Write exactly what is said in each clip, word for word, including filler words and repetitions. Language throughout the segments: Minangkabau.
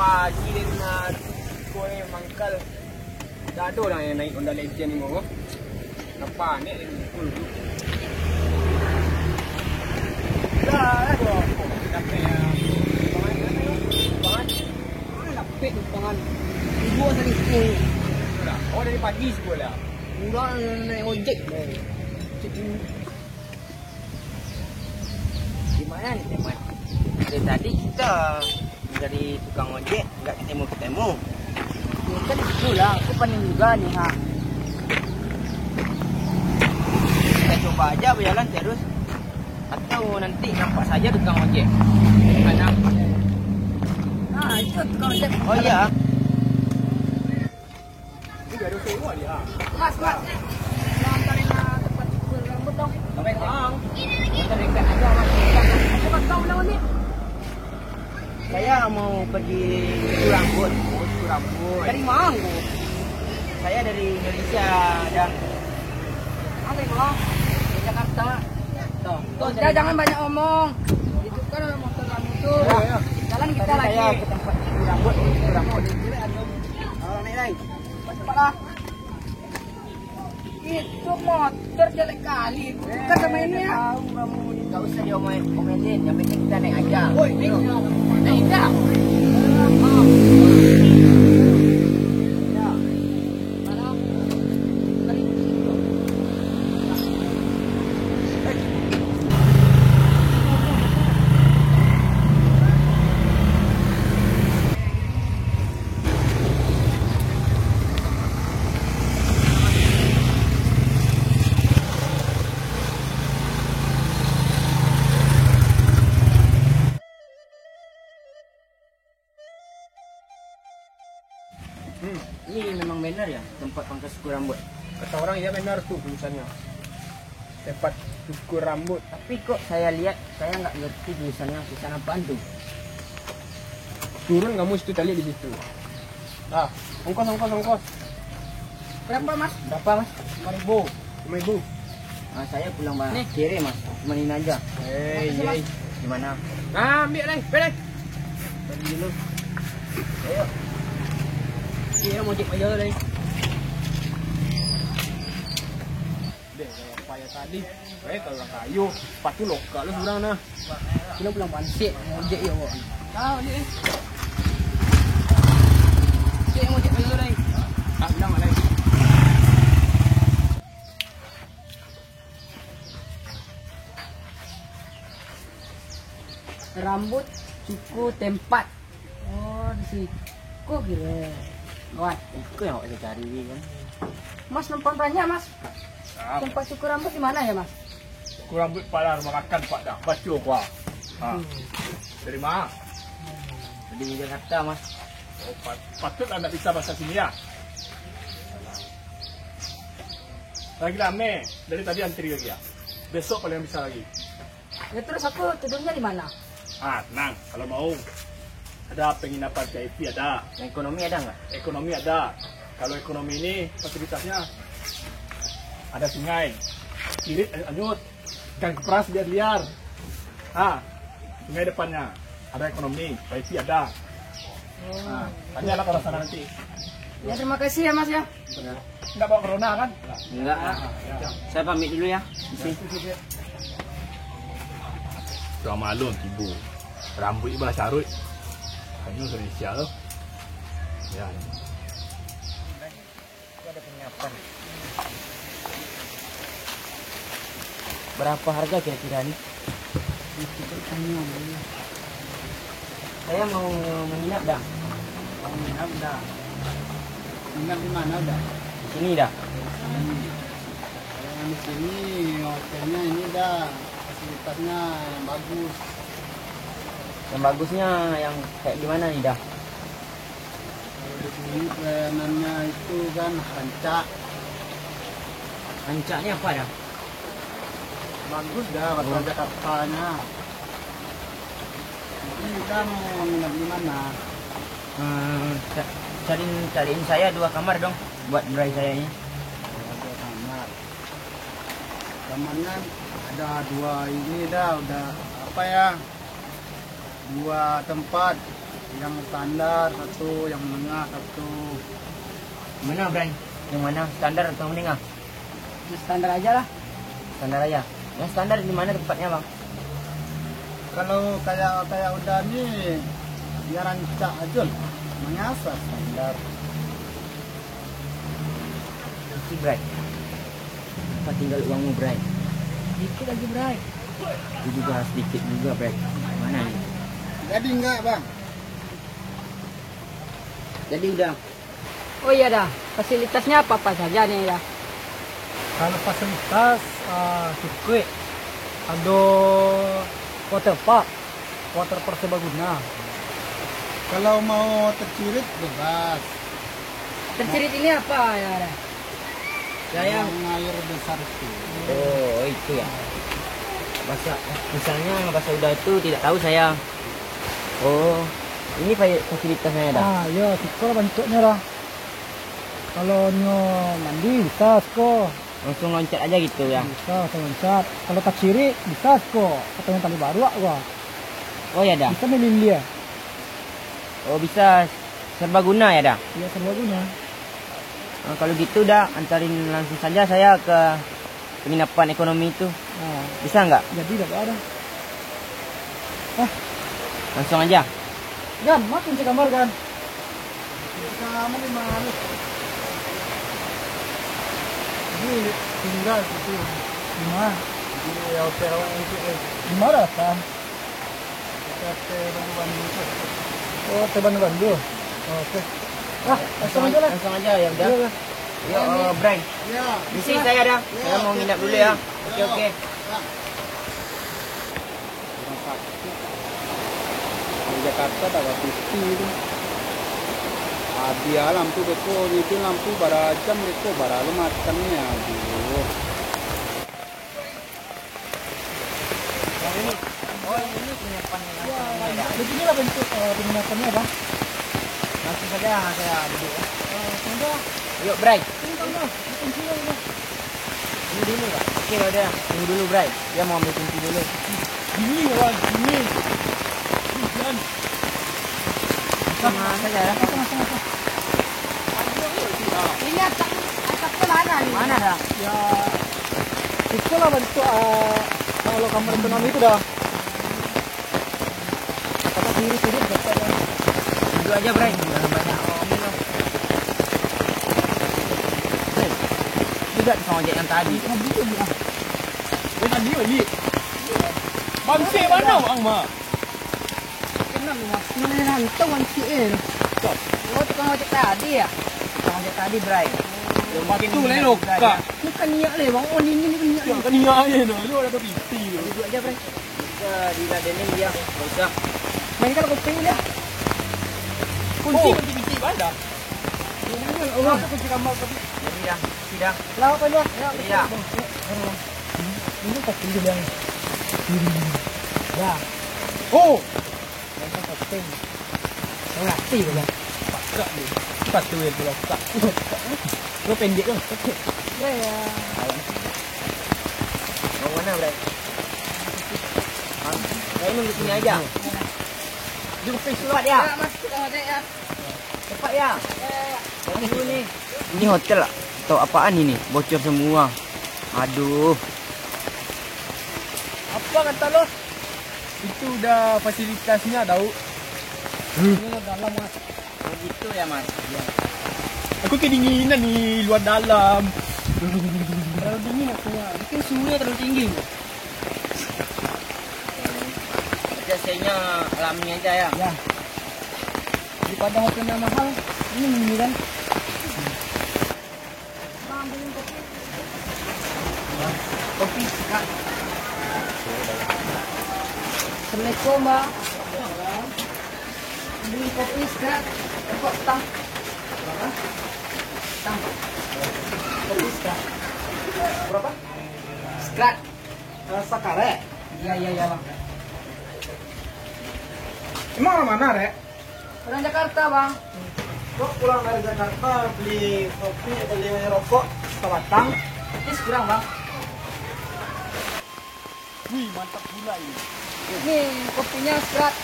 Pagi den hari, kau ni mangkal. Tak ada orang yang naik Honda Legend ni, mau. Nampak, naik Legend tu. Dah, dah, dah. Dah, dah. Mana lapik tu, pangan? Ibu asal ikut. Oh, dari pagi sekolah. Enggak, naik ojek. Di mana ni, Mat? Dari tadi kita mencari tukang ojek, nggak ketemu-ketemu. Ya, kan itulah, aku paling juga nih, ha. Kita coba aja berjalan terus. Atau nanti nampak saja tukang ojek. Mana? Nah, itu tukang ojek. Oh, iya. Ini baru sewa dia. Mas, Mas. Mau antarin, ah, tempat cukur rambut dong. Sampai, Bang. Kita dekat aja, Mas. Tempat kau nama ni? Saya mau pergi cukur rambut. Oh, cukur rambut. Dari mana, Bang? Saya dari Indonesia, dan Mana, Bang? Dari Jakarta. Tuh, tuh, udah, jangan banyak omong. Itu kan motor kamu tuh. Ya, ya. Jalan kita lagi. Tadi saya ke tempat cukur rambut, cukur rambut. Kalau naik, naik. Cepatlah. Itu motor jelek kali. Bukan sama ini ya. Tahu kamu, nggak usah diomelin, yang penting kita naik aja. Woi, naik. Naik aja. Hmm, ini memang benar ya tempat pangkas cukur rambut? Kata orang, iya benar tu tulisannya. Tempat cukur rambut. Tapi kok saya lihat, saya nggak ngerti tulisannya, tulisan apaan tuh? Turun kamu situ, cari di situ. Ah, ongkos, ongkos, ongkos. Berapa, Mas? Berapa, Mas? Lima ribu. Lima ribu. Ah, saya pulang, Bang. Nih. Kiri, Mas. Cuma ini aja. Eh, makasih, iya, Mas. Gimana? Nah, ambil deh, ambil deh. Tadi dulu. Ayo. Iya, mau cek aja deh. Deh, kayak apa ya tadi? Eh, kalau orang kayu, sepatu lokal lu seberang nah. Kena pulang pansik, ngojek ya, Wak. Tahu ni, eh. Cek ngojek dulu, deh. Ah, bilang lah, deh. Rambut cukur tempat. Oh, di situ kira. Wah, itu yang awak cari kan. Mas, numpang tanya, Mas. Apa? Tempat cukur rambut di mana ya, Mas? Cukur rambut pada rumah makan, Pak, dah. Baca gua. Ha. Hmm. Dari mana? Dari Jakarta, Mas. Oh, pat-, patut anda bisa bahasa sini ya. Lagi rame, dari tadi antri lagi ya. Besok paling bisa lagi. Ya, terus aku tidurnya di mana? Ah, tenang, kalau mau ada penginapan V I P ada. Yang ekonomi ada nggak? Ekonomi ada. Kalau ekonomi ini fasilitasnya ada sungai, kirit, eh, lanjut, ikan keperas biar liar. Ah, sungai depannya ada ekonomi, V I P ada. Ah, tanyalah kalau sana nanti. Ya, terima kasih ya, Mas, ya. Enggak bawa corona kan? Enggak. Saya pamit dulu ya. Misi. Sudah malam tiba. Rambut ibalah carut. Hanya Indonesia tu. Ya. Itu ada penginapan. Berapa harga kira-kira ni? Itu pertanyaan dulu. Saya mau menginap, dah. Mau menginap, dah. Menginap di mana, dah? Di sini, dah. Di sini. Kalau yang di sini, hotelnya ini, dah. Fasilitasnya yang bagus. Yang bagusnya yang kayak gimana nih, dah? Kalau di sini pelayanannya itu kan rancak. Rancak ni apa, dah? Bagus dah, hotel Jakartanya. Jadi kita mau nginap di mana? Hmm, ca-, cariin, cariin saya dua kamar dong buat berai saya ini. Oh, dua kamar. Kamarnya ada dua ini dah, udah apa ya? Dua tempat. Yang standar satu, yang menengah satu. Mana, Bray? Yang mana? Standar atau menengah? Standar aja lah. Standar aja. Yang standar di mana tempatnya, Bang? Kalau kayak, kayak udah ni, ya rancak aja lah. Manyasar standar. Isi, Bray. Apa tinggal uangmu, Bray? Sedikit lagi, Bray. Itu juga sedikit juga, Bray. Mana ni? Jadi enggak, Bang? Jadi udah. Oh iya dah, fasilitasnya apa-apa saja nih dah. Kalau fasilitas, ah, sirkuit, ado water park, water park serbaguna. Kalau mau tercirit, bebas. Tercirit ini apa ya, dah? Ya, yang air besar itu. Oh, itu ya. Bahasa, misalnya bahasa udah itu tidak tahu saya. Oh, ini fa-, fasilitasnya dah. Ah, iya, siko lah bantuaknya dah. Kalau nyo mandi, bisa siko. Langsung loncat aja gitu ya? Bisa, langsung loncat. Kalau tacirik, bisa siko. Atau yang tali baruak gua. Oh, ya dah. Bisa melilia. Oh, bisa serbaguna ya dah? Iya, serbaguna. Ah, kalau gitu dah, antarin langsung saja saya ke penginapan ekonomi itu. Ah. Bisa nggak? Jadi dah, ada. Ah. Langsung aja. Gan, ma kunci kamar, Gan? Kunci kamar di mana? Ini tinggal situ. Di mana? Di hotel awak itu, eh. Di mana, Bang? Dekat, eh, Bandu-Bandu tu. Oh, ke Bandu-Bandu. Oke. Ah, langsung aja lah. Langsung aja, ya udah. Iya, iya. Yuk, eh, Bray. Iya. Misi saya dah. Iya, saya mau nginap dulu ya. Oke, oke. Iya. Di Jakarta tak ada P T tu. Habis lah lampu beko, nyicil lampu bara jam beko, bara lo makan ni, aduh. Oh, ini penginapan yang... Beginilah bentuk, eh, penginapannya, Bang. Langsung saja saya duduk, ya. Eh, tunggu. Yuk, Bray. Tunggu, Bang. Kuncinya, Bang. Ini dulu, Bang. Oke, ya udah. Tunggu dulu, Bray. Dia mau ambil kunci dulu. Ini, Bang. Ini. Ini, Bang. Sama saja, ya. Masuk, masuk, masuk. Ini atap, atapnya mana nih? Mana dah? Ya, itulah bentuk, eh, kalau kamar ekonomi itu dah. Apa diri sini dekat, ya. Duduk aja, Bray. Jangan banyak orang ni lah. Bray, juga tukang ojek yang tadi. Tadi tu, ah. Oh, tadi, Bang. Bangkit mana, Bang, Mak? Kenal, Mak. Kenal hantu mancik, eh. Oh, tukang ojek tadi, ya? Tukang ojek tadi, Bray. Yang batu, Bray, lokak. Bukan niat, leh, Bang. Oh, ini, ini niat, leh. Bukan niat, leh, no. Lu ada piti, lu. Duduk aja, Bray. Bisa diladenin dia. Nggak usah. Mainkan kuping dia. Kunci, oh. Kunci, kunci, mana? Ini, oh, kunci kamar tadi. Jadi dah, sudah. Lah, apa dia? Jadi dah. Ini tak tinggi dia. Ya. Oh. Yang tak penting. Mengerti tu, Bang. Pakak dia. Sepatu yang tu lah, pakak. Lo pendek tu. Ya, ya. Mau mana, Bray? Hah? Saya nunggu sini aja. Jumpa surat ya. Ya, Mas, sudah ada ya. Cepat ya. Ya, ya, ya. Ini dulu nih. Ini hotel atau apaan ini? Bocor semua. Aduh. Apa kata lo? Itu udah fasilitasnya, tau. Ini dalam, Mas. Oh, gitu ya, Mas? Iya. Aku kedinginan nih, luar dalam. Terlalu dingin maksudnya. Mungkin suhunya terlalu tinggi. Berarti A C-nya alami aja ya? Ya. Daripada hotelnya mahal, ini, ini kan. Bang, beli kopi. Kopi, Kak. Assalamualaikum, Bang. Beli kopi, Kak. Rokok, tang. Berapa? Tang. Kopi, Kak. Berapa? Sekat. Eh, sakarek? Iya, iya, iya, Bang. Emang orang mana, Rek? Orang Jakarta, Bang. Kok pulang dari Jakarta beli kopi, beli rokok sabatang? Petis kurang, Bang. Wih, mantap pula ini. Ini kopinya serat.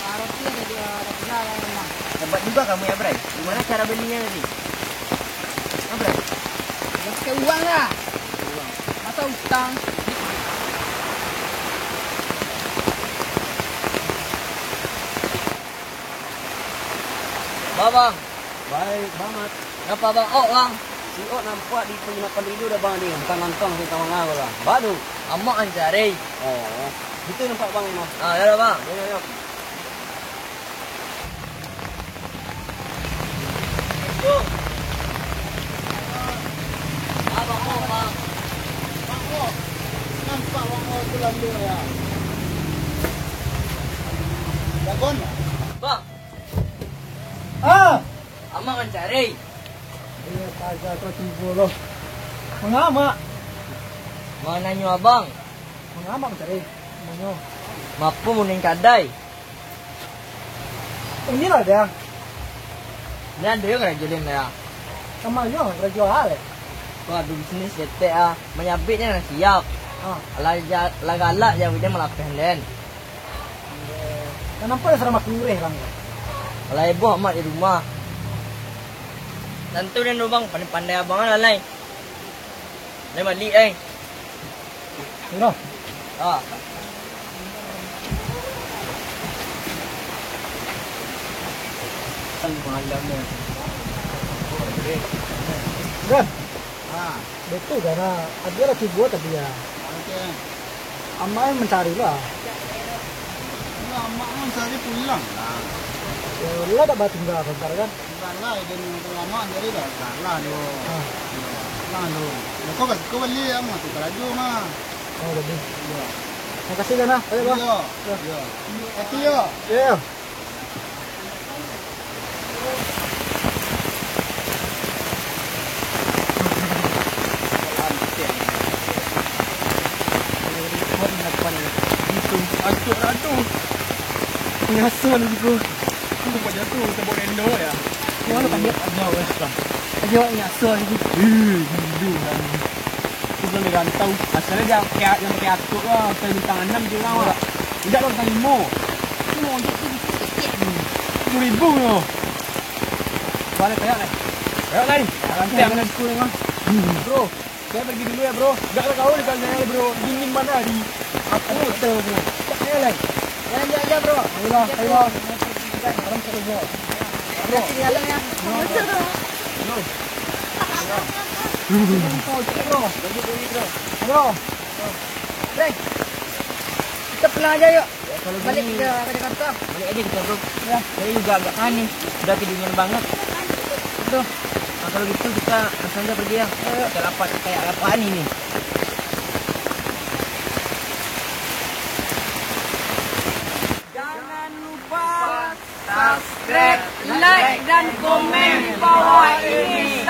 Ah, roti ada dua, ada tiga, Bang. Hebat juga kamu ya, Bray. Gimana cara belinya tadi? Ah, Bray? Ya, pakai uang lah. Uang. Masa utang? Bang, Bang. Baik, Bang Mat. Napa Bang Ot, Bang? Si Ot nampak di penginapan dulu dah, Bang, ni. Bukan nonton, bukan tawang lah, Bang. Baru. Amak mancari. Oh, gitu nampak, Bang, ni, Bang. Ah, ya lah, Bang. Ya, ya, ya. Yo. Ah, Bang Ot, Bang. Bang Ot. Nampak Bang Ot tu lalu, ya. Jagon. Bang. Ah! Amak mancari. Iyo sajo kau tibo lo. Manga Amak? Mananyo abang. Manga Amak mancari? Mananyo. Mapo muning kadai? Iko lah, Dang. Ni ado yo karajo den, Dang. Samo yo karajo a, leh. Waduh, bisnis ketek ah. Manyabik nyo lah siap. Ah. Lah ja-, lah galak jauah den malapeh den. Kanapa dah sarang bakureh, Bang? Lah heboh amat di rumah. Tantu den tu, Bang, pandai-pandai abang lah, lai. Lai balik, ai. Sudah. Ah. Sudah. Ha. Betul kan, ha. Ado lah tibo tadi, ha. Oke. Amak mancari lah. Yo, Amak mancari pulang lah. Yo, lah dak batingga sabanta kan? Tingga lah, den lamo jadi dah salah tu. Ha. Yo, salah tu. Yo, kau kasi kau balik, Amak tu karajo mah. Oh, jadi. Yo. Makasih kan, ha. Ayo, Bang. Yo. Yo. Yo. Hati yo. Yo. Acuk lah tu. Nyasal lagi, bro. Aku buat jatuh, kita bawa rendo ya. Mana tadi? Ada, wes. Ayo, nyasal lagi. Eh, gila lah ni. Tu belum dirantau. Asalnya dia pakai, yang pakai atuk lah. Pakai bintang enam je lah. Tidak lah, bintang lima. Ini mau ojek tu sikit-sikit ni. Sepuluh ribu tu. Balik, kayak lah. Kayak lah ni. Nanti akan aku ni mah. Bro, saya pergi dulu ya, bro. Enggak lah kau di sana, bro. Dingin mana hari? Aku hotel, bro. Tak payah lah. Ya, ya, ya, bro. Ayolah, ayolah. Salam satu, bro. Bro. Hati-hati di jalan ya. Bro. Bro. Bro. Bro. Bre, kita pulang aja yuk. Ya, kalau balik gini, ke, ke Jakarta. Balik aja kita, bro. Ya. Saya juga agak kangen nih. Udah kedinginan banget. Betul. Nah, kalau gitu kita langsung aja pergi ya. Ayo. Kita lapar, kayak lapar nih. Jangan lupa subscribe, like, dan komen di bawah ini.